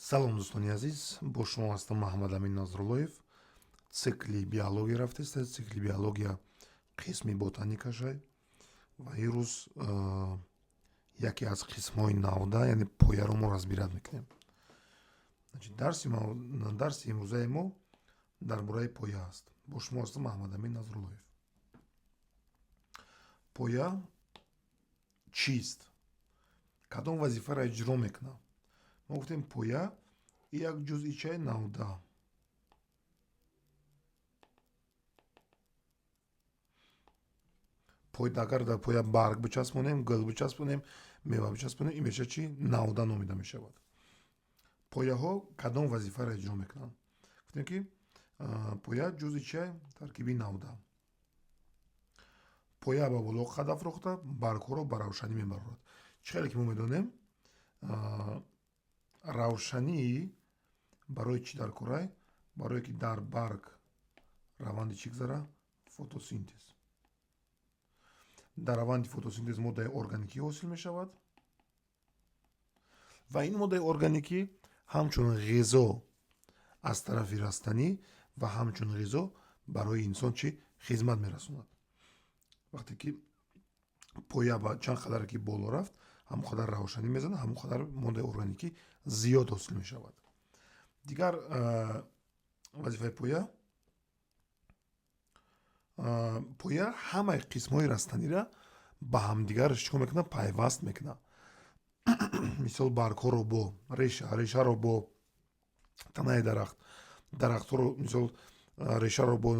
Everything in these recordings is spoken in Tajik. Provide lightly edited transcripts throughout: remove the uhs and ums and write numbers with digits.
Салом, дӯстони азиз, бо шумо ҳастам Маҳаммадамин Назруллоев. Цикли биология рафтест, цикли биология қисми ботаникашай ва имрӯз яке аз қисмҳои навда, яъне пояро мо разбирать мекунем. Дарси имрӯзаи мо дар бораи поя аст. Бо шумо ҳастам Маҳаммадамин Назруллоев. Поя чист, кадом вазифаро иҷро мекунад? Мо гуфтем, поя як ҷузъи чай навда. Агар дар поя барг бичаспонем, гул бичаспонем, мева бичаспонем, ин мешавад чи? Навда номида мешавад. Пояҳо кадом вазифаро иҷро мекунанд? Гуфтем, ки поя ҷузъи чай таркиби навда. Поя ба боло қад афрохта, баргҳоро ба равшанӣ мебарорад. Чӣ хеле ки мо медонем, равшанӣ барои чӣ дар корай? Барое ки дар барг раванди чӣ гузара? Фотосинтез. Дар раванди фотосинтез моддаи органикӣ ҳосил мешавад ва ин моддаи органикӣ ҳамчун ғизо аз тарафи растанӣ ва ҳамчун ғизо барои инсон чӣ хизмат мерасонад. Вақте ки поя ба чанд қадаре ки боло рафт, ҳамон қадар равшанӣ мезанад, ҳамон қадар моддаи органикӣ зиёд ҳосил мешавад. Дигар вазифаи поя: поя ҳамаи қисмҳои растаниро ба ҳамдигар чикор мекунад? Пайваст мекунад. Мисол, баргҳоро бо реша, решаро бо танаи дарахт, дарахтҳоро, мисол, решаро бо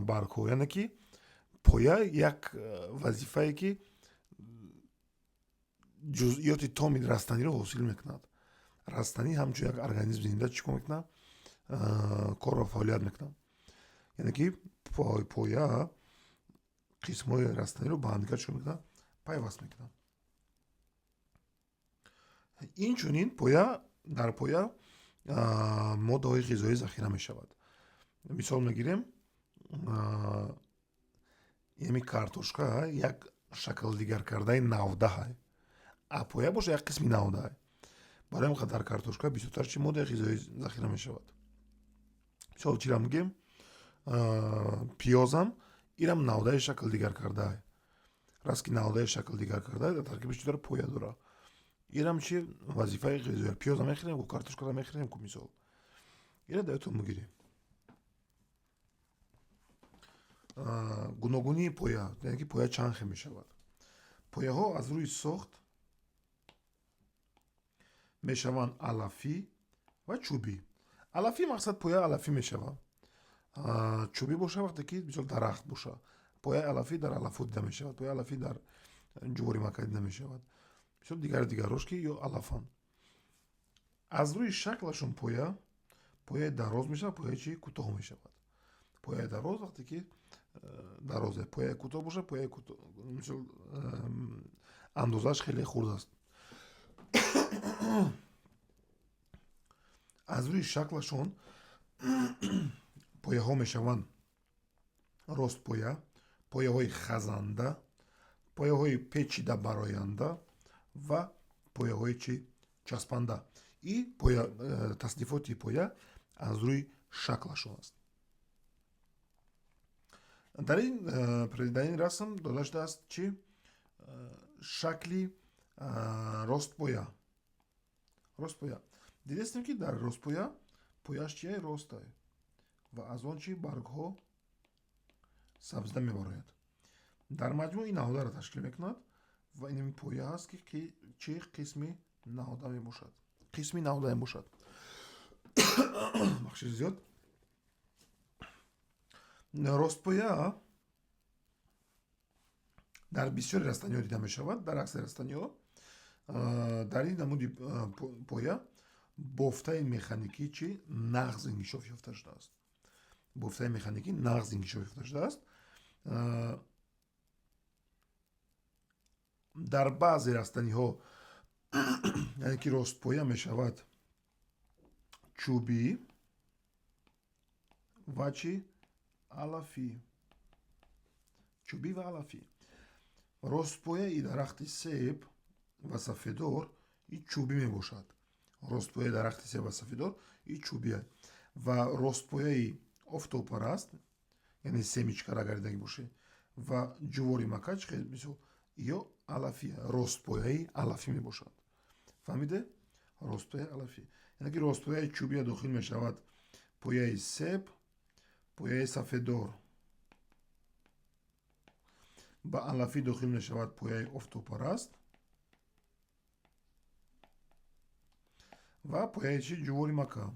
баргҳо. Яъне ки поя як вазифае ки ҷузъиёти томи растаниро ҳосил мекунад. Растанӣ ҳамчун як организми зинда чӣ кор мекунад? Кор ва фаъолият мекунад. Яъне ки поя қисмҳои растаниро ба ҳамдигар чӣ мекунад? Пайваст мекунад. Инчунин поя, дар поя моддаҳои ғизоӣ захира мешавад. Мисол мегирем, ями картошка як шакл дигар кардаи навдаҳай, а поя боша як қисми навдаҳай. Барои ҳам дар картошка бисёртар чи моддаи ғизоӣ захира мешавад. Мисол, чира мегӯем, пиёзам, инам навдаи шакл дигар кардаай. Раст ки навдаи шакл дигар кардаай, дар таркибаш чи дора? Поя дора. Инам чи вазифаи ғизоӣ. Пиёза мехӯрем ку, картошкара мехӯрем ку, мисол. Ина дар ёдтон мегирем. Гуногунии поя, яъне ки поя чанд хел мешавад. Пояҳо аз рӯи сохт мешаванд алафӣ ва чӯбӣ. Алафӣ мақсад поя алафӣ мешавад. Чӯбӣ боша, вақте ки, мисол, дарахт боша. Пояи алафӣ дар алафҳо дида мешавад, пояи алафӣ дар ҷувори мака дида мешавад. Мисол, дигар дигарош ки ё алафанд. Аз рӯи шаклашон поя, пояи дароз мешавад, пояи чи кӯтоҳ мешавад. Пояи дароз вақте ки дарозе, пояи кӯтоҳ боша, пояи кӯтоҳ, мисол, андозааш хеле хурд аст. Аз рӯи шаклашон пояҳо мешаванд ростпоя, пояҳои хазанда, пояҳои печида бароянда ва пояҳои чи часпанда. И поя, таснифоти поя аз рӯи шаклашон аст. Дар ин расм дода шудааст чи шакли ростпоя. Ростпоя дидестем, ки дар ростпоя пояш чия? Ростай ва аз он чи баргҳо сабзида мебарояд. Дар маҷмӯъ ин навдаро ташкил мекунад ва ин поя ҳаст, ки чи қисми навда мебошад, қисми навда мебошад. Бахши зиёд. Ростпоя дар бисёри растаниҳо дида мешавад, дар аксари растаниҳо. Дар ин намуди поя бофтаи механикӣ чи нағз инкишоф ёфта шудааст. Бофтаи механикӣ нағз инкишоф ёфта шудааст. Дар баъзе растаниҳо, яъне ки ростпоя мешавад чӯбӣ ва чи алафӣ, чӯбӣ ва алафӣ. Ростпояи дарахти себ ва сафедор и чӯбӣ мебошад. Ростпояи дарахти себ ва сафедор и чӯбия ва ростпояи офтобпараст, яъне семечкара агар дидагӣ бошед, ва ҷувори мака чӣ хел, мисол, ё алафия, ростпояи алафӣ мебошад. Фаҳмиде? Ростпояи алафӣ, яъне ки ростпояи чӯбия дохил мешавад пояи себ, пояи сафедор. Ба алафӣ дохил мешавад пояи офтобпараст ва пояи чи? Ҷувори мака.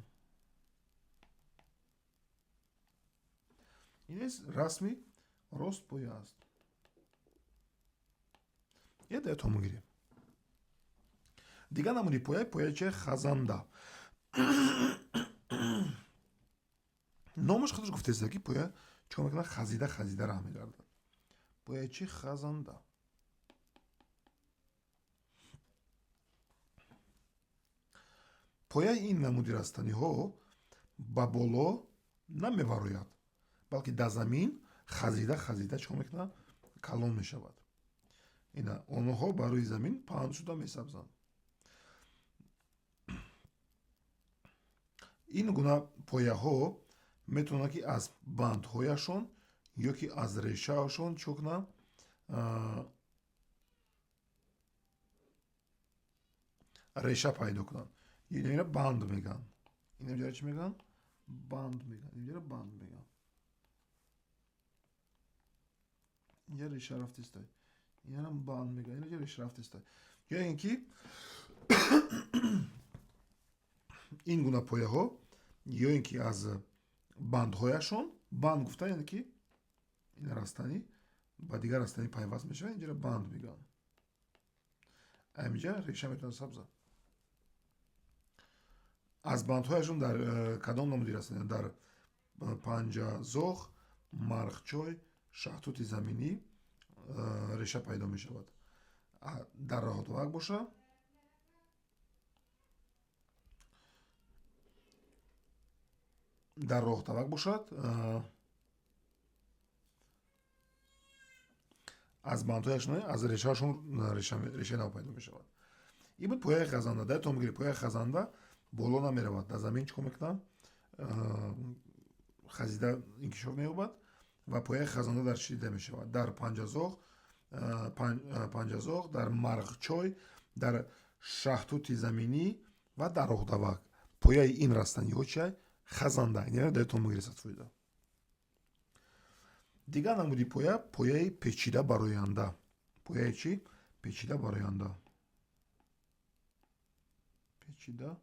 Ин расми ростпоя аст. Е даятон мегирем. Дигар намуди поя, пояи чи? Хазанда. Номаш худаш гуфтеста, ки поя чикор мекунад? Хазида хазида раҳ мегардад. Пояи чи? Хазанда. Пояи ин намуди растаниҳо ба боло намебарояд, балки дар замин хазида хазида чикор мекунад? Калон мешавад. Ина онҳо ба рӯи замин паҳн шуда месабзанд. Ин гуна пояҳо метавонанд, ки аз бандҳояшон ё ки аз решаашон чикор кунанд? Реша пайдо кунанд. Инро банд мегӯянд. Инҷара чӣ мегӯянд? Банд мегӯянд. Инҷара банд мегӯянд. Инҷа реша рафтеста. Инам банд мегӯянд. Инҷа реша рафтеста. Ё ин ки ин гуна пояҳо ё ин ки аз бандҳояшон, банд гуфта, яъне ки ин растанӣ ба дигар растанӣ пайваст мешавад, инҷара банд мегӯянд. Ҳаминҷа реша метавонад сабзад. Аз бандҳояшон дар кадом намуди растанӣ? Дар панҷазоғ, марғчой, шаҳтути заминӣ реша пайдо мешавад. Дар роҳотовак боша, дар роҳтавак бошад, аз бандҳояшон, аз решаашон решаи нав пайдо мешавад. Ин буд пояи хазанда. Дар то мегиред, пояи хазанда боло намеравад, дар замин чикор мекунад? Хазида инкишоф меёбад. Ва пояи хазанда дар чӣ дида мешавад? Дар панҷазоғ, дар марғчой, дар шаҳтути заминӣ ва дар роҳдавак. Пояи ин растаниҳо чия? Хазанда. Яъне дар то мегиред 100%. Дигар намуди поя, пояи печида бароянда. Пояи чӣ? Печида бароянда. Печида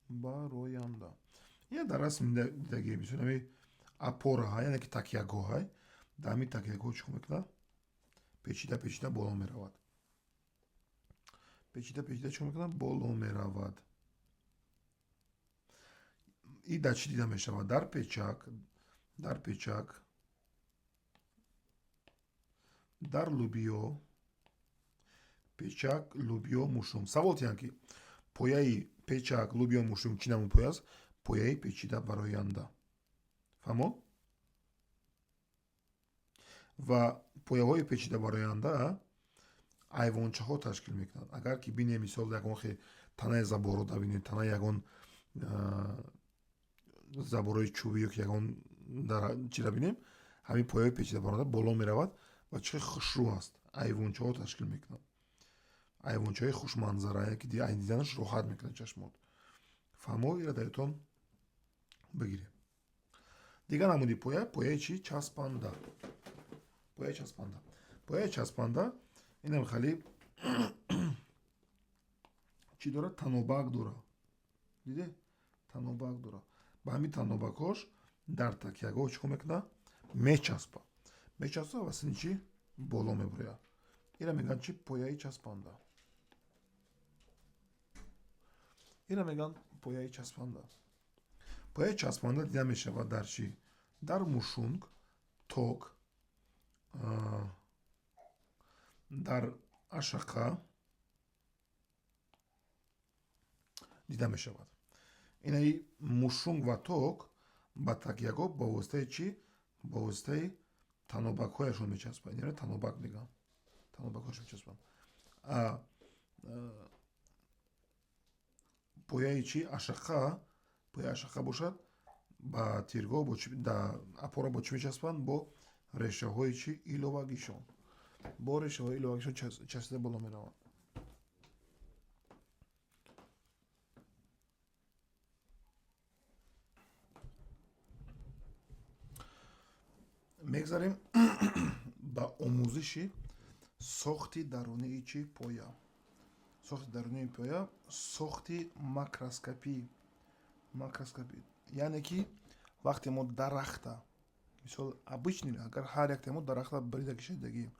бароянда. Ин дар расм дидагӣ, мисол, ҳамин опораҳа, яъне ки такягоҳа. Дар ҳамин такягоҳ чӣ мекунад? Печида печида боло меравад. Печида печида чӣ мекунад? Боло меравад. И дар чӣ дида мешавад? Дар печак, дар печак, дар лӯбиё, печак, лӯбиё, мушум. Савол тиҳанд, ки пояи печак, лӯбиё, мушум чӣ намуд поя аст? Пояи печида бароянда. Фаҳмо? Ва пояҳои печида бароянда айвончаҳо ташкил мекунанд. Агар ки бинем, мисол, ягон хе танаи заборро бинем, танаи ягон заборҳои чӯбӣ ё ки ягон чира бинем, ҳамин пояҳои печида бароянда боло меравад ва чӣ хушрӯ аст, айвончаҳо ташкил мекунанд. Айвончаҳои хушманзара, яъне ки диданаш роҳат мекунад чашмот. Фаҳмо? Ира даритон бигирем. Дигар намуди поя, пояи чӣ? Часпанда. Пояи часпанда. Пояи часпанда инам хеле чӣ дорад? Танобак дорад. Диде? Танобак дорад. Ба ҳамин танобакҳош дар такягоҳ чӣ кор мекунад? Мечаспад. Мечаспад ва сини чӣ? Боло мебурояд. Ира мегӯянд чӣ? Пояи часпанда. Ира мегӯянд пояи часпанда. Пояи часпанда дида мешавад дар чӣ? Дар мушунг, ток, дар ашақа дида мешавад. Инаи мушунг ва ток ба такягоҳ ба воситаи чӣ? Ба воситаи танобакҳояшон мечаспанд. Яъне танобак мегӯянд. Танобакҳояшон мечаспанд. Пояи чи? Ашақа. Пояи ашақа бошад, ба тиргоҳ опора бо чӣ мечаспанд? Бо решаҳои чи? Иловагишон. Бо решаҳои иловагишон часпида боло мераванд. Мегзарем ба омӯзиши сохти дарунии чи? Поя. Сохти дарунии поя, сохти макроскопӣ. Макроскопӣ яъне ки вақте мо дарахта, мисол, обычный, агар ҳар якте мо дарахта бирида кишидагием,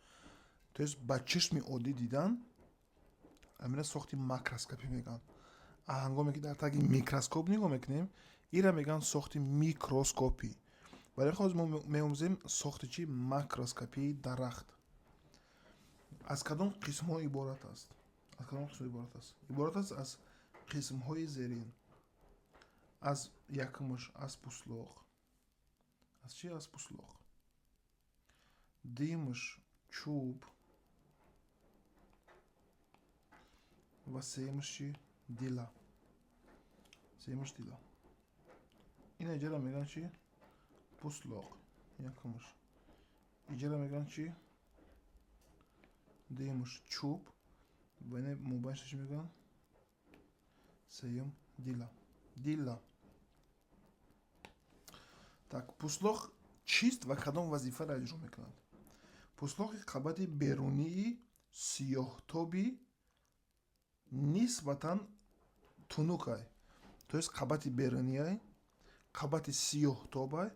то есть ба чишми оддӣ дидан, амина сохти макроскопӣ мегӯянд. А ҳангоме ки дар таги микроскоп нигоҳ мекунем, ира мегӯянд сохти микроскопӣ. Барои ҳозир мо меомӯзем сохти чи? Макроскопии дарахт. Аз кадом қисмҳо иборат аст? Аз кадом қисмҳо иборат аст? Иборат аст аз қисмҳои зерин. Аз якумаш, аз пӯслоқ. Аз чи? Аз пӯслоқ. Дуюмаш, чӯб, ва сеюмаш чи? Дила. Сеюмаш, дила. Ина иҷара мегӯянд чи? Пӯслоқ якумаш. Иҷара мегӯянд чи? Дуюмаш, чӯб, ва ина мобайнаш чӣ мегӯянд? Сеюм, дила. Дила. Так, пӯслоқ чист ва кадом вазифаро иҷро мекунад? Пӯслоқи қабати берунии сиёҳтоби нисбатан тунукай, то есть қабати беруниай, қабати сиёҳтобай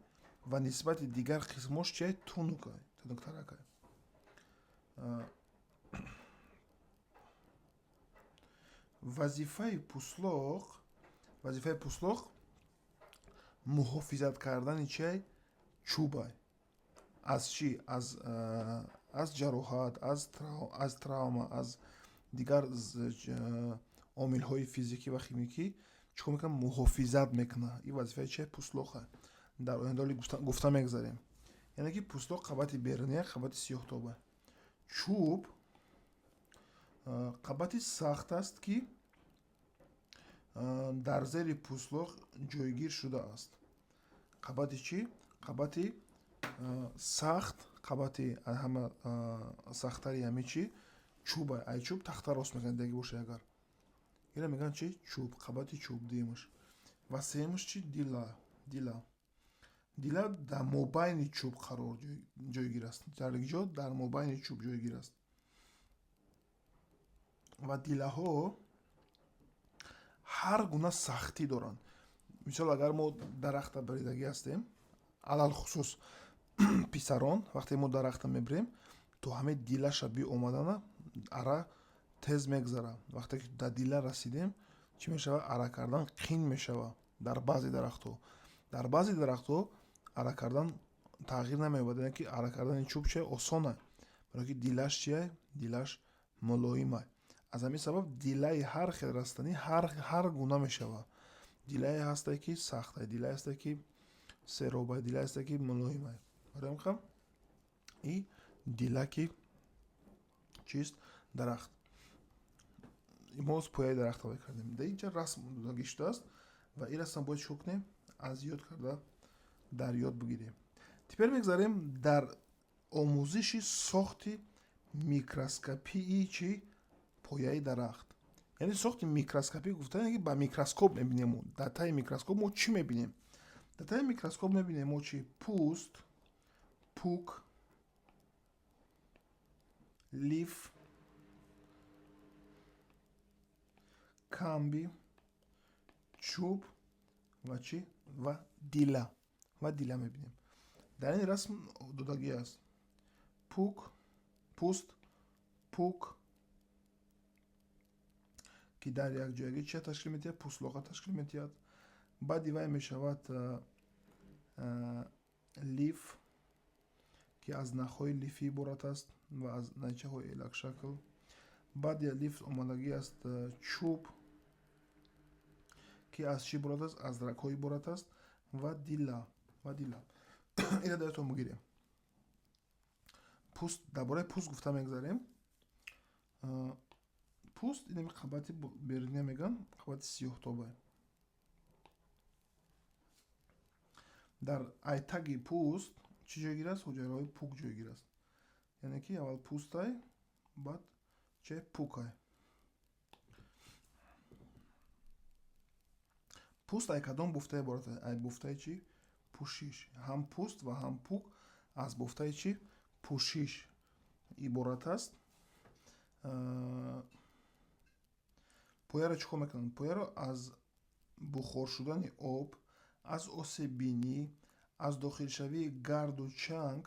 ва нисбати дигар қисмош чиай? Тунукай, тунуктаракай. Вазифаи пӯслоқ муҳофизат кардани чиай? Чӯбай. Аз чӣ? Аз ҷароҳат, аз травма, аз дигар омилҳои физикӣ ва химикӣ. Чӣ кор мекунад? Муҳофизат мекунад. Ин вазифаи чиай? Пӯслоқа. Дар оянда гуфта мегзарем. Яъне ки пӯслоқ қабати беруния, қабати сиёҳтоба. Чӯб қабати сахт аст, ки дар зери пӯслоқ ҷойгир шудааст. Қабати чӣ? Қабати сахт, қабати ҳама сахттари ҳами чӣ? Чӯба. Ай чӯб тахта рост мекунад, деги боша агар. Ина мегӯянд чӣ? Чӯб, қабати чӯб дуюмаш. Ва сеюмаш чӣ? Дила. Дила. Дила дар мобайни чӯб қарор ҷойгир аст. Дар ҷо? Дар мобайни чӯб ҷойгир аст. Ва дилаҳо ҳар гуна сахтӣ доранд. Мисол, агар мо дарахта баридагӣ ҳастем, алалхусус писарон, вақте мо дарахта мебирем, то ҳамаи дилаша биомадана ара тез мегзара. Вақте ки дар дила расидем, чӣ мешавад? Ара кардан қин мешавад дар баъзе дарахтҳо. Дар баъзе дарахтҳо ара кардан тағйир намеёбад, яъне ки ара кардани чӯб чи осона, барое ки дилаш чия? Дилаш мулоима. Аз ҳамин сабаб дилаи ҳар хел растанӣ ҳар гуна мешавад. Дилае ҳасте, ки сахта, дилае ҳасте, ки сероба, дилае ҳасте, ки мулоима. Барои ҳамин и дилаки чист? Дарахт. Мо пояи дарахтро мекардем. Дар инҷа расм додагӣ шудааст ва ин расм бояд чикор кунем? Аз ёд карда дар ёд бигирем. Теперь мегзарем дар омӯзиши сохти микроскопии чи? Пояи дарахт. Яъне сохти микроскопӣ гуфтан, ки ба микроскоп мебинем. Дар таи микроскоп мо чӣ мебинем? Дар таи микроскоп мебинем мо чи? Пӯст, пӯк, лиф, камби, чӯб ва чӣ? Ва дила. Ва дила мебинем. Дар ин расм додагӣ аст: пӯк, пӯст, пӯк, ки дар якҷоягӣ чия ташкил медиҳад? Пӯслоқа ташкил медиҳад. Баъди вай мешавад лиф, ки аз нахҳои лифӣ иборат аст ва аз найчаҳои элакшакл. Баъди лиф омадагӣ аст чӯб, ки аз чӣ иборат аст? Аз рагҳо иборат аст. Ва дила. Ва дила. Ина дар ёдтон бигирем. Пӯст, дар бораи пӯст гуфта мегзарем. Пӯст инами қабати беруния мегӯянд, қабати сиёҳтоба. Дар айтаги пӯст чӣ ҷойгир аст? Ҳуҷайраҳои пӯк ҷойгир аст. Яъне ки аввал пӯстай, баъд че пӯкай. Пӯст ай кадом бофта иборат аст? Ай бофтаи чӣ? Пӯшиш. Ҳам пӯст ва ҳам пӯк аз бофтаи чӣ? Пӯшиш иборат аст. Пояро чӣ кор мекунанд? Пояро аз бухор шудани об, аз осеббинӣ, аз дохилшавии гарду чанг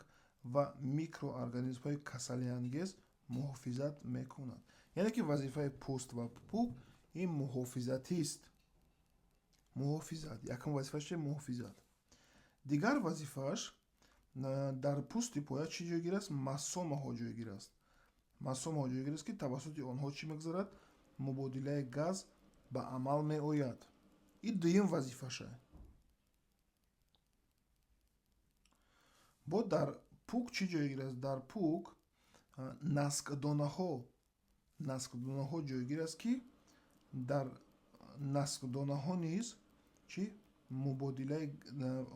ва микроорганизмҳои касалиангез муҳофизат мекунад. Яъне ки вазифаи пӯст ва пӯк ин муҳофизатист. Муҳофизат. Якум вазифааш чи? Муҳофизат. Дигар вазифааш дар пӯсти поя чӣ ҷойгир аст? Масомаҳо ҷойгир аст. Масомаҳо ҷойгир аст, ки тавассути онҳо чӣ мегузарад? Мубодилаи газ ба амал меояд. Ин дуюм вазифаша. Бо дар пӯк чӣ ҷойгир аст? Дар пӯк наскдонаҳо ҷойгир аст, ки дар наскдонаҳо низ чӣ мубодилаи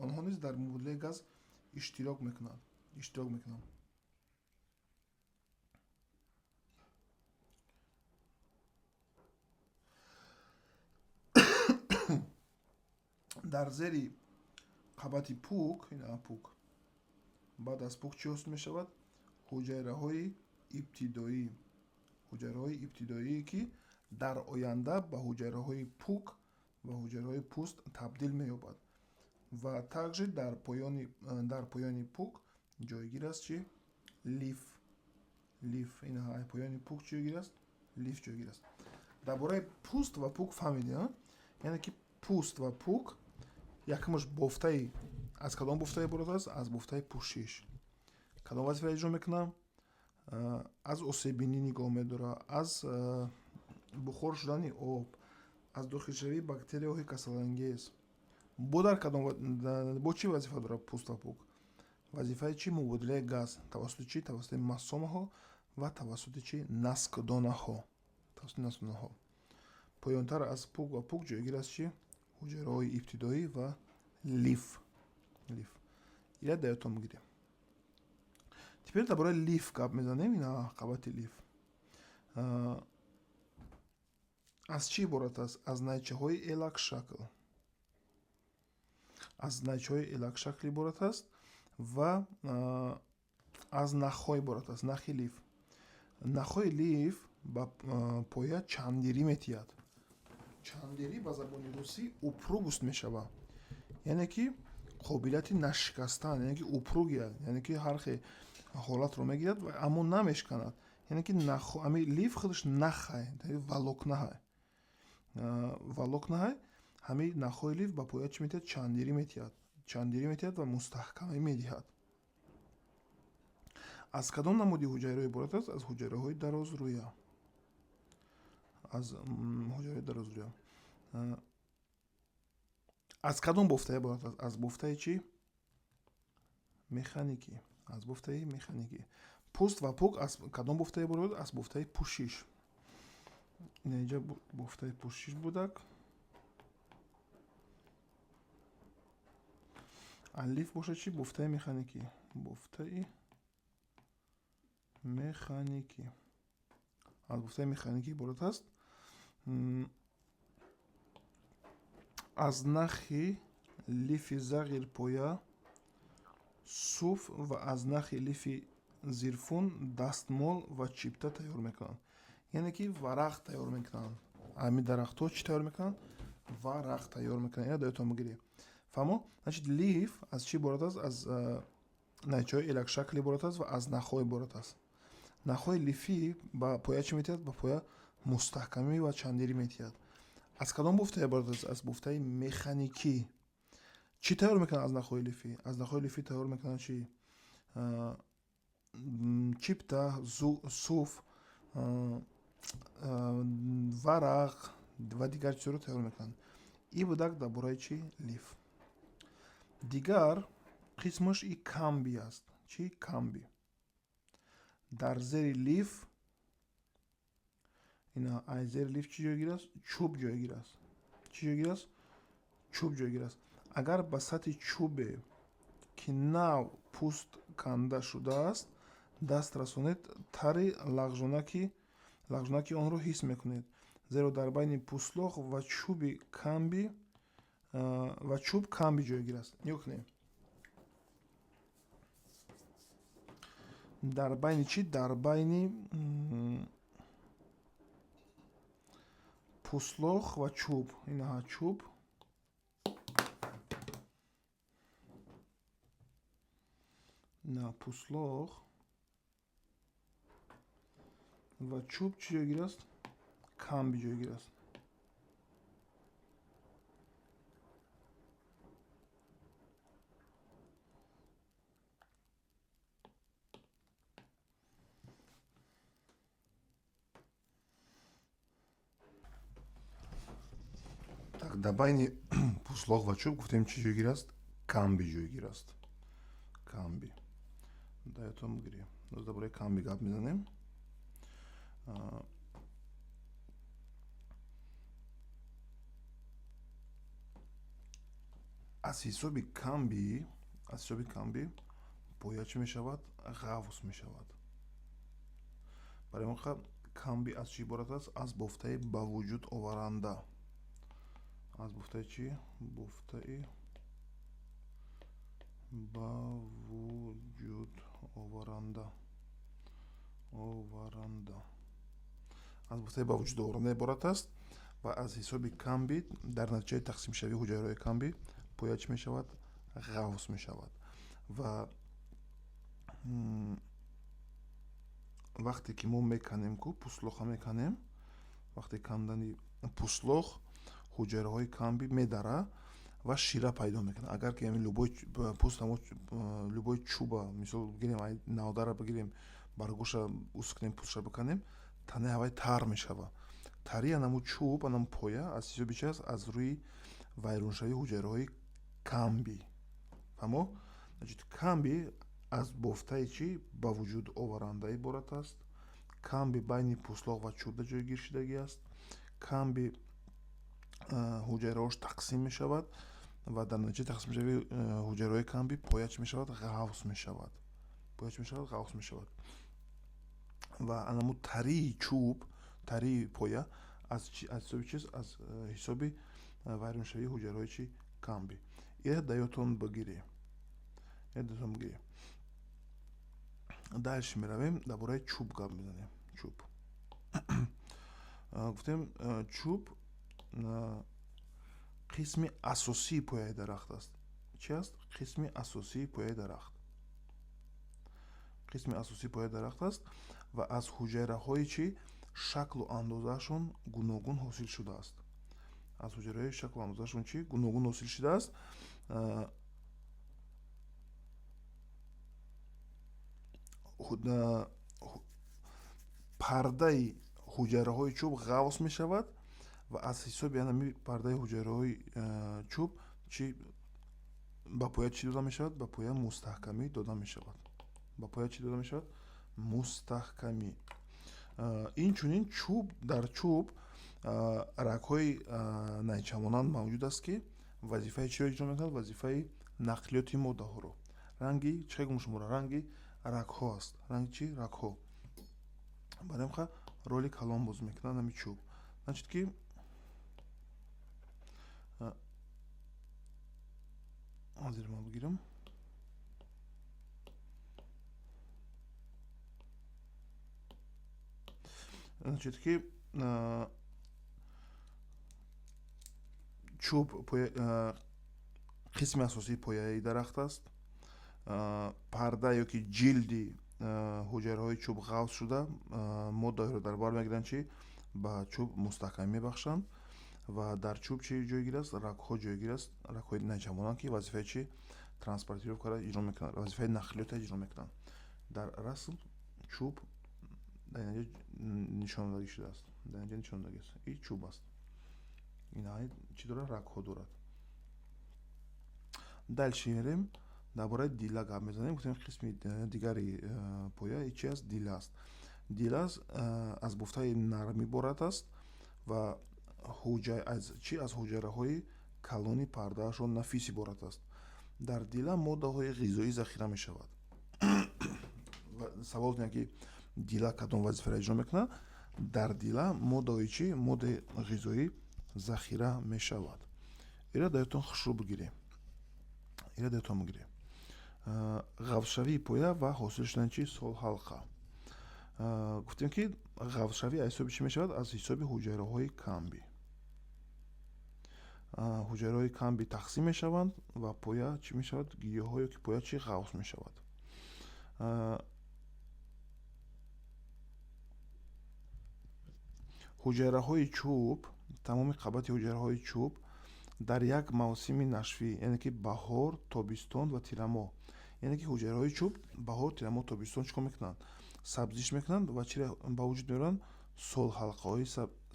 онҳо низ дар мубодилаи газ иштирок мекунанд. Иштирок мекунанд. Дар зери қабати пӯк, ина пӯк, баъд аз пӯк чӣ ҳосил мешавад? Ҳуҷайраҳои ибтидоӣ. Ҳуҷайраҳои ибтидоие, ки дар оянда ба ҳуҷайраҳои пӯк ва ҳуҷайраҳои пӯст табдил меёбад. Ва также дар поёни пӯк ҷойгир аст чӣ? Лиф. Лиф. Ина поёни пӯк ҷойгир аст? Лиф ҷойгир аст. Дар бораи пӯст ва пӯк фаҳмидем, яъне ки пӯст ва пӯк якумаш бофтаи аз кадом бофта иборат аст? Аз бофтаи пӯшиш. Кадом вазифа иҷро мекунад? Аз осеббинӣ нигоҳ медорад, аз бухор шудани об, аз дохилшавии бактерияҳои касалангез. Бо дар кадом бо чӣ вазифа дорад пӯст ва пӯк? Вазифаи чӣ? Мубодилаи газ. Тавассути чӣ? Тавассути масомаҳо ва тавассути чӣ? Наскдонаҳо. Тавассути наскдонаҳо. Поёнтар аз пӯк ва пӯк ҷойгир аст чӣ? Ҳуҷайраҳои ибтидоӣ ва лиф. Лиф. Ила дар ёдтон бигирем. Теперь дар бораи лиф гап мезанем. Ина қабати лиф. Аз чӣ иборат аст? Аз найчаҳои элакшакл. Аз найчаҳои элакшакл иборат аст ва аз нахҳо иборат аст. Нахи лиф. Нахҳои лиф ба поя чандирӣ метиҳад. Чандирӣ ба забони русӣ упругость мешавад. Яъне ки қобилияти нашикастан, яъне ки упругия, яъне ки ҳар хел ҳолатро мегирад, аммо намешканад. Яъне ки ами лиф худаш нахай, волокнаҳай. Волокнаҳай, ҳами нахҳои лиф ба поя чӣ метиҳад? Чандирӣ метиҳад. Чандирӣ метиҳад ва мустаҳкамӣ медиҳад. Аз кадом намуди ҳуҷайраҳо иборат аст? Аз ҳуҷайраҳои дарозрӯя. Аз ҳуҷайраҳои дарозрӯя. Аз кадом бофта иборат аст? Аз бофтаи чӣ? Механикӣ. Аз бофтаи механикӣ. Пӯст ва пӯк аз кадом бофта иборат аст? Аз бофтаи пӯшиш. Инҷа бофтаи пӯшиш будак. Лиф бошад чӣ? Бофтаи механикӣ. Бофтаи механикӣ. Аз бофтаи механикӣ иборат аст. Аз нахи лифи зағирпоя суф ва аз нахи лифи зирфун дастмол ва чипта тайёр мекунанд. Яъне ки варақ тайёр мекунанд. Ҳамин дарахтҳо чӣ тайёр мекунанд? Варақ тайёр мекунанд. Ина дар ёдтон бигиред. Фаҳмо? Значит, лиф аз чӣ иборат аст? Аз найчаҳои элакшакл иборат аст ва аз нахҳо иборат аст. Нахҳои лифӣ ба поя чӣ метиҳад? Ба поя мустаҳкамӣ ва чандирӣ метиҳад. Аз кадом бофта иборат аст? Аз бофтаи механикӣ. Чӣ тайёр мекунанд аз нахҳои лифӣ? Аз нахҳои лифӣ тайёр мекунанд чӣ? Чипта, суф, варақ ва дигар чизҳоро тайёр мекунанд. Ин будак дар бораи чӣ? Лиф. Дигар қисмаш и камби аст. Чӣ? Камби. Дар зери лиф Ина ай зери лиф чӣ ҷойгир аст? Чӯб ҷойгир аст. Чӣ ҷойгир аст? Чӯб ҷойгир аст. Агар ба сатҳи чӯбе, ки нав пӯст канда шудааст, даст расонед, тари лағжонаки онро ҳис мекунед, зеро дар байни пӯстлоқ ва чӯби камби ва чӯб камби ҷойгир аст. Нигоҳ кунед. Дар байни чӣ? Дар байни пӯстлоқ ва чӯб. Инаҳа чӯб. На пӯстлоқ ва чӯб чӣ ҷойгир аст? Камби ҷойгир аст. Так, дар байни пӯслоқ ва чӯб гуфтем чӣ ҷойгир аст? Камби ҷойгир аст. Камби. Даётон бигирем. Боз дар бораи камби гап мезанем. Аз ҳисоби камби, аз ҳисоби камби поя чӣ мешавад? Ғавс мешавад. Барои он камби аз чӣ иборат аст? Аз бофтаи ба вуҷуд оваранда. Аз бофтаи чӣ? Бофтаи ба вуҷуд оваранда. Оваранда. Аз бофтаи ба вуҷуд оваранда иборат аст ва аз ҳисоби камби дар натиҷаи тақсимшавии ҳуҷайраҳои камби поя чӣ мешавад? Ғавс мешавад. Ва вақте ки мо меканем ку, пӯстлоқа меканем, вақте кандани пӯстлоқ ҳуҷайраҳои камби медара ва шира пайдо мекунад. Агар ки ҳамин любой пӯст, ҳамо любой чӯба, мисол бигирем, ай навдара бигирем, баргӯша ус кунем, пӯстша биканем, танаи ҳавай тар мешавад. Тари анаму чӯб, анаму поя аз ҳисоби чи аст? Аз рӯи вайроншавии ҳуҷайраҳои камби. Фаҳмо? Значит, камби аз бофтаи чӣ ба вуҷуд оваранда иборат аст. Камби байни пӯслоқ ва чӯбда ҷойгир шудагӣ аст. Камби ҳуҷайраҳош тақсим мешавад ва дар натиҷаи тақсимшавии ҳуҷайраҳои камби поя чӣ мешавад? Ғавс мешавад. Поя чӣ мешавад? Ғавс мешавад. Ва анаму тарии чӯб, тарии поя аз ҳисоби чиз? Аз ҳисоби вайроншавии ҳуҷайраҳои чӣ? Камби. Ира даётон бигирӣ. Ира даётон бигирӣ. Дальше меравем, дар бораи чӯб гап мезанем. Чӯб. Гуфтем, чӯб қисми асосии пояи дарахт аст. Чӣ аст? Қисми асосии пояи дарахт. Қисми асосии пояи дарахт аст ва аз ҳуҷайраҳои чӣ шаклу андозаашон гуногун ҳосил шудааст. Аз ҳуҷайраҳои шаклу андозаашон чӣ гуногун ҳосил шудааст. Пардаи ҳуҷайраҳои чӯб ғавс мешавад ва аз ҳисоби ҳамин пардаи ҳуҷайраҳои чӯб чӣ ба поя чӣ дода мешавад? Ба поя мустаҳкамӣ дода мешавад. Ба поя чӣ дода мешавад? Мустаҳкамӣ. Инчунин чӯб, дар чӯб рагҳои найчамонанд мавҷуд аст, ки вазифаи чиро иҷро мекунад? Вазифаи нақлиёти моддаҳоро. Ранги чӣ гум шумора? Ранги рагҳо аст. Ранги чӣ? Рагҳо. Барои ҳамин роли калон бозӣ мекунад ҳамин чӯб. Значит ки ҳозир ман бигирам. Значит ки чӯб қисми асосии пояи дарахт аст. Парда ё ки ҷилди ҳуҷайраҳои чӯб ғавс шуда, моддаҳоро дар бар мегиранд, чи ба чӯб мустаҳкамӣ мебахшанд ва дар чӯб чӣ ҷойгир аст? Рагҳо ҷойгир аст, рагҳои найчамонанд, ки вазифаи чӣ? Транспортировкаро иҷро мекунанд, вазифаи нақлиётро иҷро мекунанд. Дар расм чӯб дар инҷа нишондагӣ шудааст. Дар инҷа нишондагӣ аст. Ин чӯб аст. Ин чӣ дорад? Рагҳо дорад. Дальше мерем, дар бораи дила гап мезанем. Гуфтем, қисми дигари поя чи аст? Дила аст. Дила аз бофтаи нарм иборат аст ва аз ҳуҷайраҳои калони пардаашон нафис иборат аст. Дар дила моддаҳои ғизоӣ захира мешавад. Савол ин ки дила кадом вазифаро иҷро мекунад? Дар дила моддаҳои чӣ? Моддаи ғизоӣ захира мешавад. Ира даётон хушрӯ бигирем. Ира даётон бигирем. Ғафзшавии поя ва ҳосил шудани чӣ? Солҳалқа. Гуфтем ки ғафзшавӣ аз ҳисоби чӣ мешавад? Аз ҳисоби ҳуҷайраҳои камби. Ҳуҷайраҳои камби тақсим мешаванд ва поя чӣ мешавад? Гиёҳҳо ё ки поя чӣ ғафз мешавад. Ҳуҷайраҳои чӯб, тамоми қабати ҳуҷайраҳои чӯб дар як мавсими нашвӣ, яъне ки баҳор, тобистон ва тирамоҳ, яъне ки ҳуҷайраҳои чӯб баҳор, тирамоҳ, тобистон чӣ кор мекунанд? Сабзиш мекунанд ва чиро ба вуҷуд меоранд? Солҳалқаҳои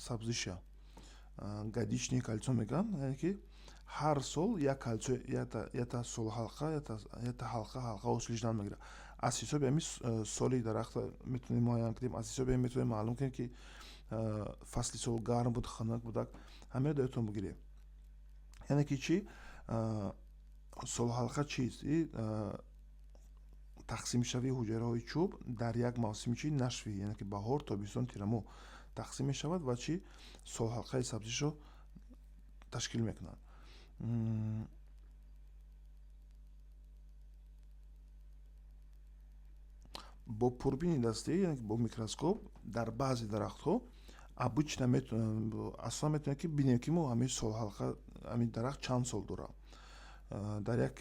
сабзиша. Годичное кольцо мегӯянд, яъне ки ҳар сол як кольцо, якта солҳалқа, якта ҳалқа ҳосил шудан мегирад. Аз ҳисоби ҳамин соли дарахта метавонем муайян кунем, аз ҳисоби ҳамин метавонем маълум кунем ки фасли сол гарм буд, хунук будак. Ҳамаро даётон бигирем. Яъне ки чӣ? Солҳалқа чист? Тақсимшавии ҳуҷайраҳои чӯб дар як мавсими чӣ? Нашвӣ, яъне ки баҳор, тобистон, тирамоҳ тақсим мешавад ва чӣ? Солҳалқаи сабзишро ташкил мекунад. Бо пурбини дастӣ, яъне ки бо микроскоп дар баъзе дарахтҳо обычно аслан метавонем ки бинем ки мо ҳамин солҳалқа, ҳамин дарахт чанд сол дорад. Дар як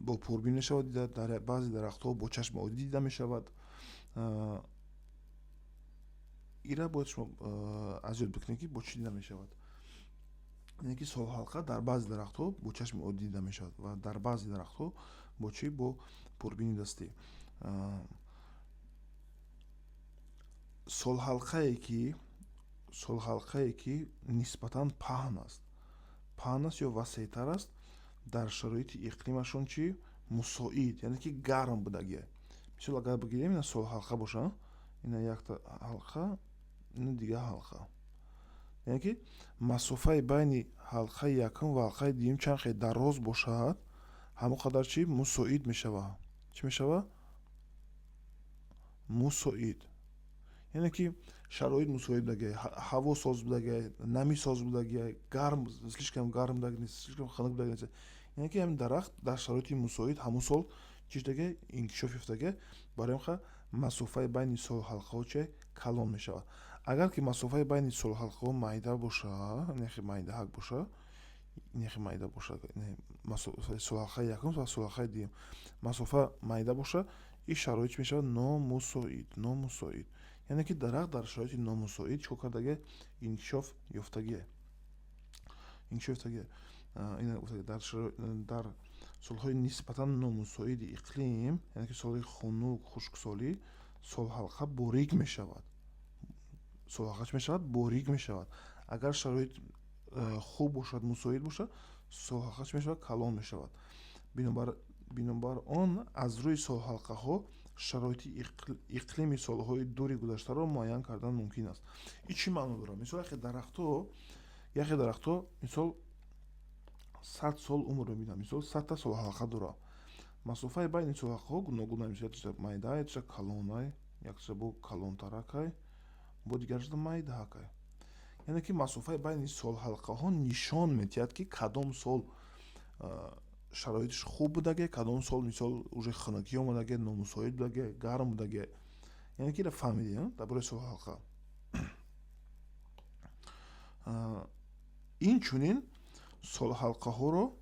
бо пурбин мешавад дида, дар баъзе дарахтҳо бо чашми оддӣ дида мешавад. Ира бояд шумо аз ёд бикунед ки бо чӣ дида мешавад. Яъне ки солҳалқа дар баъзе дарахтҳо бо чашми оддӣ дида мешавад ва дар баъзе дарахтҳо бо чӣ? Бо пурбини дастӣ. Солҳалқае ки нисбатан паҳн аст, паҳн аст ё васеътар аст, дар шароити иқлимашон чӣ? Мусоид, яъне ки гарм будагия. Мисол агар бигирем, ина солҳалқа боша, ина якта ҳалқа, ина дигар ҳалқа. Яъне ки масофаи байни ҳалқаи якум ва ҳалқаи дуюм чанд хел дароз бошад, ҳамон қадар чӣ? Мусоид мешавад. Чӣ мешавад? Мусоид. Яъне ки шароит мусоид будагия, ҳаво соз будагия, намӣ соз будагия, гарм, слишком гарм будаги нест, слишком хунук будаги нест. Яъне ки ҳамин дарахт дар шароити мусоид ҳамон сол чӣ шудагия? Инкишоф ёфтагия. Барои ҳамин масофаи байни солҳалқаҳо чӣ? Калон мешавад. Агар ки масофаи байни солҳалқаҳо майда боша, нехи майдаҳак боша, нехи майда боша, солҳалқаи якум ва солҳалқаи дуюм масофа майда боша, ин шароит чӣ мешавад? Номусоид, номусоид. Яъне ки дарахт дар шароити номусоид чӣ кор кардагия? Инкишоф ёфтагия. Инкишоф ёфтагия. Ина гуфтагия, дар солҳои нисбатан номусоиди иқлим, яъне ки солҳои хунук, хушксолӣ, солҳалқа борик мешавад. Солҳалқа чӣ мешавад? Борик мешавад. Агар шароит хуб бошад, мусоид бошад, солҳалқа чӣ мешавад? Калон мешавад. Бинобар он аз рӯи солҳалқаҳо шароити иқлими солҳои дури гузаштаро муайян кардан мумкин аст. Ин чӣ маъно дорад? Мисол яхе дарахтҳо мисол 100 сол умр мебинанд, мисол 100та солҳалқа дорад. Масофаи байни солҳалқаҳо гуногун аст. Мисол якчиза майда, якчиза калонай, якчиза бо калонтаракай, бо дигарчиза майдаҳакай. Яъне ки масофаи байни солҳалқаҳо нишон медиҳад ки кадом сол шароитиш хуб будагия, кадом сол мисол уже хунукӣ омадагия, номусоид будагия, гарм будагия. Яъне ки ира фаҳмидем дар бораи солҳалқа. Инчунин солҳалқаҳоро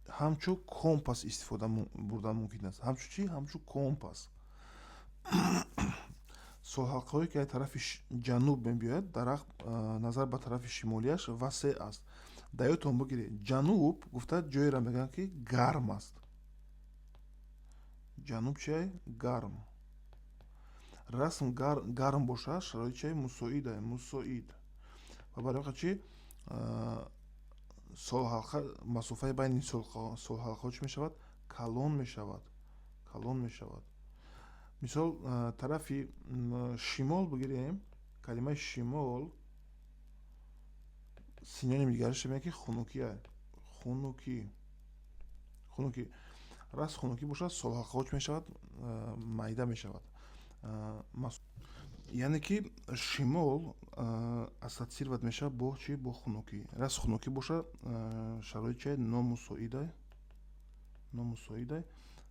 ҳамчун компас истифода бурдан мумкин аст. Ҳамчун чӣ? Ҳамчун компас. Солҳалқаҳое ки аз тарафи ҷануб мебиёяд, дарахт назар ба тарафи шимолиаш васеъ аст. Дар ёдтон бигиред, ҷануб гуфта ҷоеро мегӯянд ки гарм аст. Ҷануб чиай? Гарм. Расм гарм бошад, шароит чиай? Мусоид, мусоид. Ва барои ҳамин чӣ? Солҳалқа, масофаи байни солҳалқаҳо чӣ мешавад? Калон мешавад. Калон мешавад. Мисол, тарафи шимол бигирем, калимаи шимол синоними дигараш меяд, ки хунукия, хунукӣ, хунукӣ. Раз хунукӣ бошад, солҳалқаҳо чӣ мешавад? Майда мешавад. Яъне ки шимол ассоциировать мешавад бо чӣ? Бо хунукӣ. Раз хунукӣ бошад, шароит чия? Номусоидай, номусоидай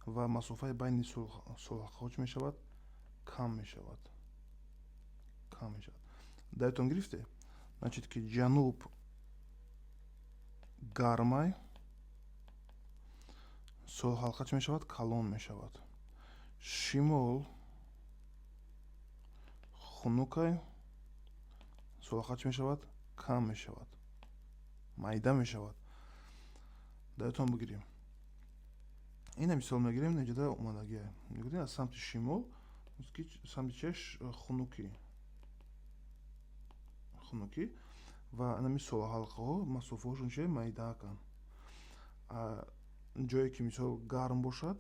ва масофаи байни солҳалқаҳо чӣ мешавад? Кам мешавад, кам мешавад. Даётон гирифте? Значит, ки ҷануб гармай, солҳалқа чӣ мешавад? Калон мешавад. Шимол хунукай, солҳалқа чӣ мешавад? Кам мешавад, майда мешавад. Даётон бигирем, ина мисол мегирем, инҷода омадагия. Мегӯем, аз самти шимол самти чия? Хунукӣ, хунукӣ ва анами солҳалқаҳо масофаҳошон чи? Майдааканд. Ҷое ки, мисол, гарм бошад,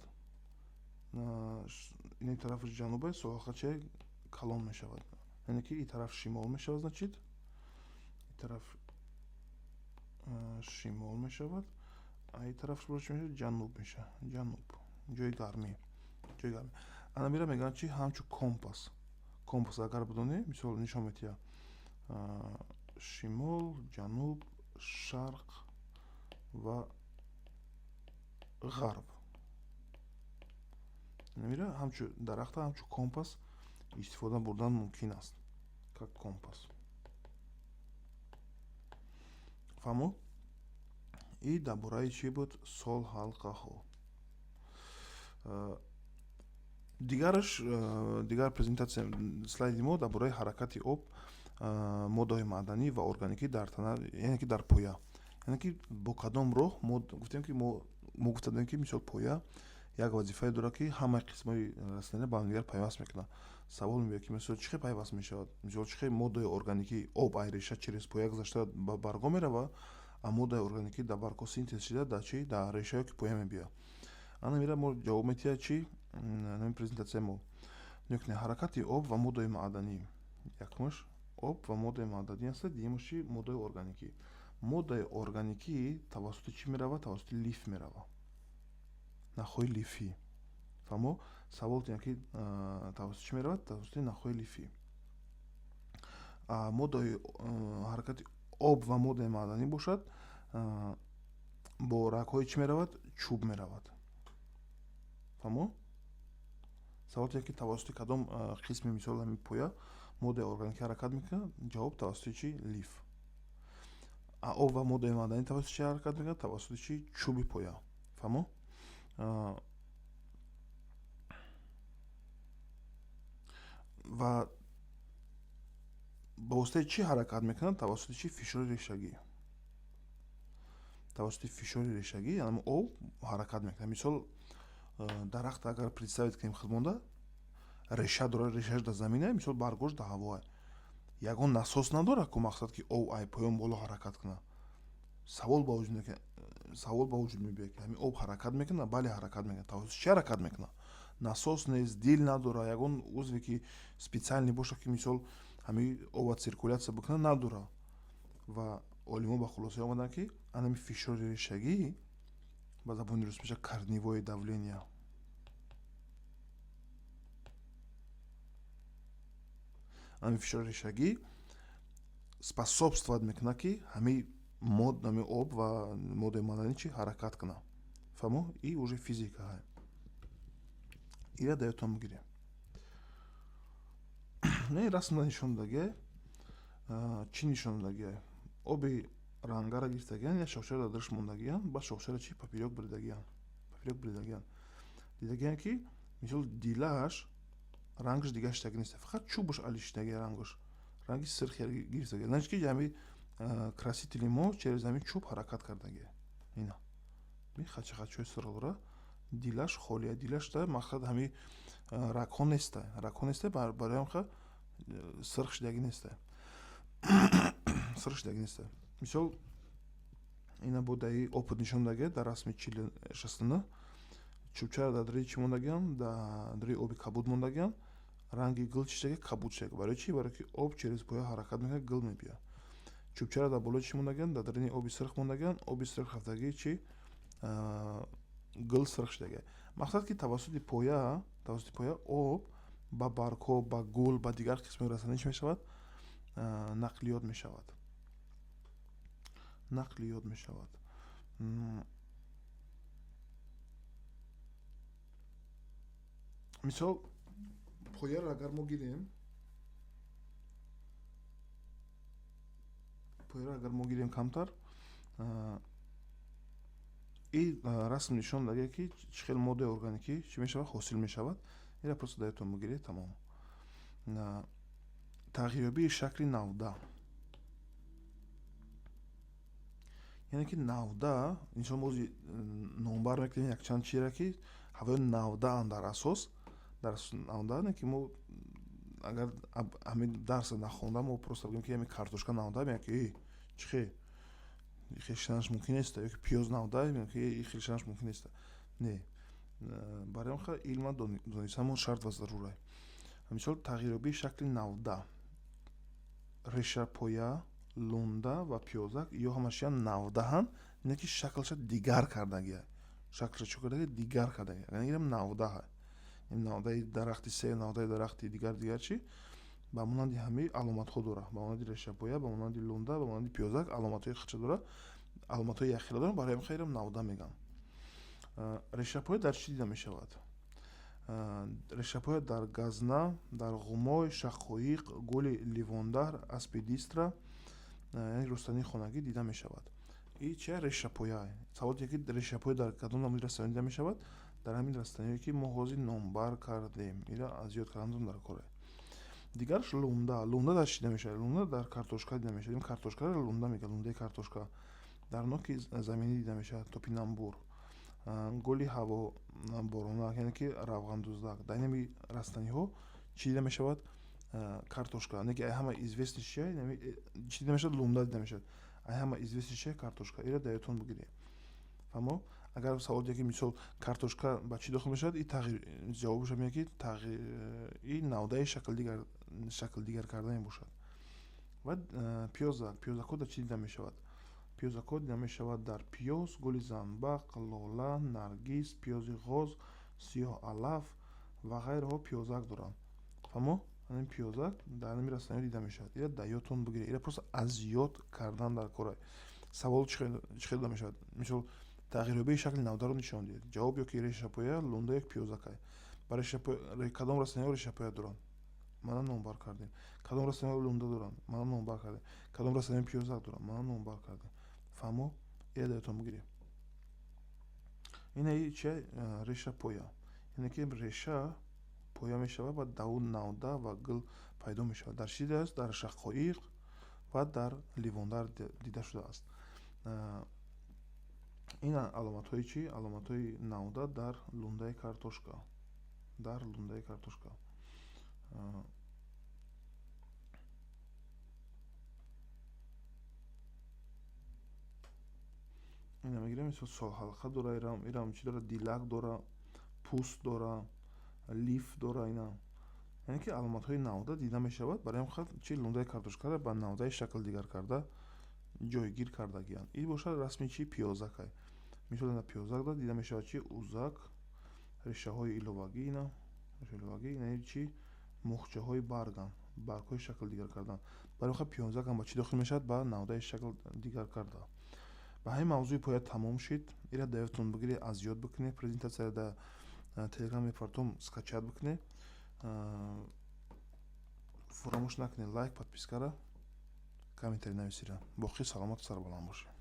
ин тарафи ҷанубе, солҳалқа чи? Калон мешавад. Яъне ки ин тараф шимол мешавад, значит, ин тараф шимол мешавад, а ин тараф чӣ мешавад? Ҷануб мешавад, ҷануб, ҷои гармӣ, ҷои гармӣ. Ана мира мегӯянд чи? Ҳамчун компас. Компас агар бидонӣ, мисол, нишон медиҳад шимол, ҷануб, шарқ ва ғарб. Мира ҳамчун дарахта, ҳамчун компас истифода бурдан мумкин аст, как компас. Фаҳмо? И дар бораи чӣ буд? Солҳалқаҳо. Дигараш, дигар презентатсия, слайди мо дар бораи ҳаракати об, моддаҳои маъданӣ ва органикӣ дар тана, яъне ки дар поя, яъне ки бо кадом роҳ. Мо гуфтем, ки мо гуфта будем, ки, мисол, поя як вазифае дорад, ки ҳамаи қисмҳои растаниро ба ҳамдигар пайваст мекунад. Савол меояд, ки, мисол, чӣ хел пайваст мешавад? Мисол, чӣ хел моддаи органикӣ, об ай реша через поя гузашта ба баргҳо меравад, а моддаи органикӣ дар баргҳо синтез шида дар чи, дар решаё ки поя мебиёяд? Ана мира мо ҷавоб медиҳад чи нами презентатсияи мо. Нигоҳ кунед, ҳаракати об ва моддаи маъданӣ. Якумаш об ва моддаи маъданӣ аст, дуюмаш чи? Моддаи органикӣ. Моддаи органикӣ тавассути чӣ меравад? Тавассути лиф меравад, нахҳои лифӣ. Фаҳмо? Савол ки тавассути чӣ меравад? Тавассути нахҳои лифӣ. Моддаи ҳаракати об ва моддаи маъданӣ бошад, бо рагҳои чӣ меравад? Чӯб меравад. Фаҳмо? Савол ки тавассути кадом қисми, мисол, ҳамин поя моддаи органикӣ ҳаракат мекунад? Ҷавоб: тавассути чӣ? Лиф. А об ва моддаи маъданӣ тавассути чӣ ҳаракат мекунад? Тавассути чӣ? Чӯби поя. Фаҳмо? Ва ба воситаи чӣ ҳаракат мекунад? Тавассути чӣ? Фишори решагӣ. Тавассути фишори решагӣ янам об ҳаракат мекунад. Мисол, дарахт агар представить кунем, худмонда реша дорад, решаш дар замина, мисол, баргош дар ҳавоа. Ягон насос надорад ку, мақсад, ки об ай поён боло ҳаракат кунад. Савол ба вуҷуд мебиёяд, ки ҳамин об ҳаракат мекунад? Бале, ҳаракат мекунад. Тавассути чӣ ҳаракат мекунад? Насос нест, дил надорад, ягон узве ки специальный бошад, ки, мисол, ҳамин оба циркулятсия бикунад, надорад. Ва олимон ба хулосае омаданд, ки анами фишори решагӣ, ба забони рус мешавад корневое давление, ҳамин фишори решагӣ способствовать мекунад, ки ҳамин мод, ҳамин об ва моддаи маъданӣ чӣ? Ҳаракат кунад. Фаҳмо? И уже физика ира даётон бигирем. Не, расмда нишон додагиай. Чӣ нишон додагиай? Оби рангара гирифтагиян, як шохчаро дар дарш мондагиян, баъд шохчаро чи? Поперёк буридагиян, поперёк буридагиян. Дидагиян, ки, мисол, дилаш рангаш дига шидаги нест, фақат чӯбаш али шидаги, рангаш ранги сирхи гирифтаги. Значит, ки ҳами красители мо через ҳамин чӯб ҳаракат кардаги. Ина ми хача, хачаҳои сирх дора, дилаш холия, дилаш да мақсад ҳами рагҳо неста, рагҳо неста, барои ҳам сирх шидаги неста, сирх шидаги неста. Мисол, ина бо даи опыт нишон даги дар расми 46-нӯ. Чӯбчаро дар дари чӣ мондагиам? Дар дари оби кабуд мондагиам. Ранги гул чӣ шудага? Кабуд шудага. Барои чӣ? Барои ки об через поя ҳаракат мекунад, гул мебиёяд. Чӯбчаро дар болои чӣ мондагиам? Дар дарини оби сирх мондагиам. Оби сирх рафтагӣ чӣ? Гул сирх шудага. Мақсад ки тавассути поя об ба баргҳо, ба гул, ба дигар қисмҳои растанӣ чӣ мешавад? Нақлиёт мешавад. Нақлиёт мешавад. Мисол, пояро агар мо гирем, камтар, ин расм нишон дагия ки чӣ хел моддаи органикӣ чӣ мешавад, ҳосил мешавад. Инро просто даётон бигиред, тамом. Тағйирёбии шакли навда. Яъне ки навда, иншоалло мо ози номбар мекунем якчанд чизеро ки ҳавои навдаанд дар асос. Дар навда не ки мо агар ҳамин дарсро нахонда, мо просто бигӯем ки ҳамин картошка навда, мегӯям ки чӣ хел хел шиданаш мумкин нест, ё ки пиёз навда, мегӯям ки хел шиданаш мумкин нест. Не, барои он хел илма донистан шарт ва зарур. Мисол, тағйирёбии шакли навда, решапоя, лунда ва пиёзак ё ҳамашиам навдаҳанд, не ки шаклша дигар кардагия. Шаклша чӣ кардагия? Дигар кардагия. Яъне инам навдаҳа. Ин навдаи дарахти себ, навдаи дарахти дигар дигар чӣ? Ба монанди ҳамаи аломатҳо дора. Ба монанди решапоя, ба монанди лунда, ба монанди пиёзак аломатҳои худша дора. Аломатҳои якхела доранд, барои ҳамин хайрам навда мегӯям. Решапоя дар чӣ дида мешавад? Решапоя дар газна, дар ғумой, шақоиқ, гули ливондар, аспидистра, яъне рустании хонагӣ дида мешавад. И чи решапоя? Савол ки решапоя дар кадом намуди растанӣ дида мешавад? Дар ҳамин растаниҳое ки мо ҳозир номбар кардем. Ира аз ёд кардан дар коре. Дигараш лунда. Лунда дар чӣ дида мешавад? Лунда дар картошка дида мешавад. Ин картошкаро лунда мегӯянд, лундаи картошка. Дар ноки заминӣ дида мешавад, топинамбур. Гули ҳаво боронак, яъне ки равғандуздак. Дар ин растаниҳо чӣ дида мешавад? Картошка. Не ки ай ҳама известный чия, чӣ дида мешавад? Лунда дида мешавад. Ай ҳама известный чия картошка. Ира дар ёдтон бигиред. Фаҳмо? Агар савол диҳад ки мисол картошка ба чӣ дохил мешавад, и тағйир ҷавобаш меяд ки тағйир и навдаи шакл дигар карда мебошад. Ва пиёзак. Пиёзакҳо дар чӣ дида мешавад? Пиёзакҳо дида мешавад дар пиёз, гули занбақ, лола, наргиз, пиёзи ғоз, сиёҳ алаф ва ғайраҳо пиёзак доранд. Фаҳмо? Ҳамин пиёзак дар ҳамин растаниҳо дида мешавад. Ира дар ёдтон бигиред. Ира просто аз ёд кардан дар кора. Савол чӣ хел дида мешавад? Мисол, тағйирёбии шакли навдаро нишон диҳед. Ҷавоб ё ки решапоя, лунда ё пиёзакай. Ба кадом растаниҳо решапоя доранд? Мана номбар кардем. Кадом растаниҳо лунда доранд? Мана номбар кардем. Кадом растаниҳо пиёзак доранд? Мана номбар кардем. Фаҳмо? Ира дар ёдтон бигиред. Ина чи решапоя. Яъне ки реша поя мешавад ва даву навда ва гул пайдо мешавад. Дар чӣ дидааст? Дар шақоиқ ва дар ливондар дида шудааст. Ин аломатҳои чӣ? Аломатҳои навда дар лундаи картошка. Дар лундаи картошка. Ина мегирем, мисол солҳалқа дора, ирам чӣ дора? Дилак дора, пӯст дора, лиф дора. Ина яъне ки аломатҳои навда дида мешавад. Барои ҳамин хотир чи лундаи картошкаро ба навдаи шакл дигар карда ҷойгир кардагианд. Ин бошад расми чи? Пиёзакай. Мисол ина пиёзак дида мешавад чи? Узак, решаҳои иловагӣ, ина решаҳои иловагӣ, ина чи? Мухчаҳои барганд, баргҳои шакл дигар кардан. Барои ҳамин пиёзак ҳам ба чӣ дохил мешавад? Ба навдаи шакл дигар карда. Ба ҳамин мавзӯи поя тамом шид. Ира дар ёдтон бигиред, аз ёд бикунед, презентатсияро дар телеграм мепартом, скачать бикунед. Фаромӯш накунед лайк, подпискара, комментарий нависира. Боқӣ саломату сарбаланд бошед.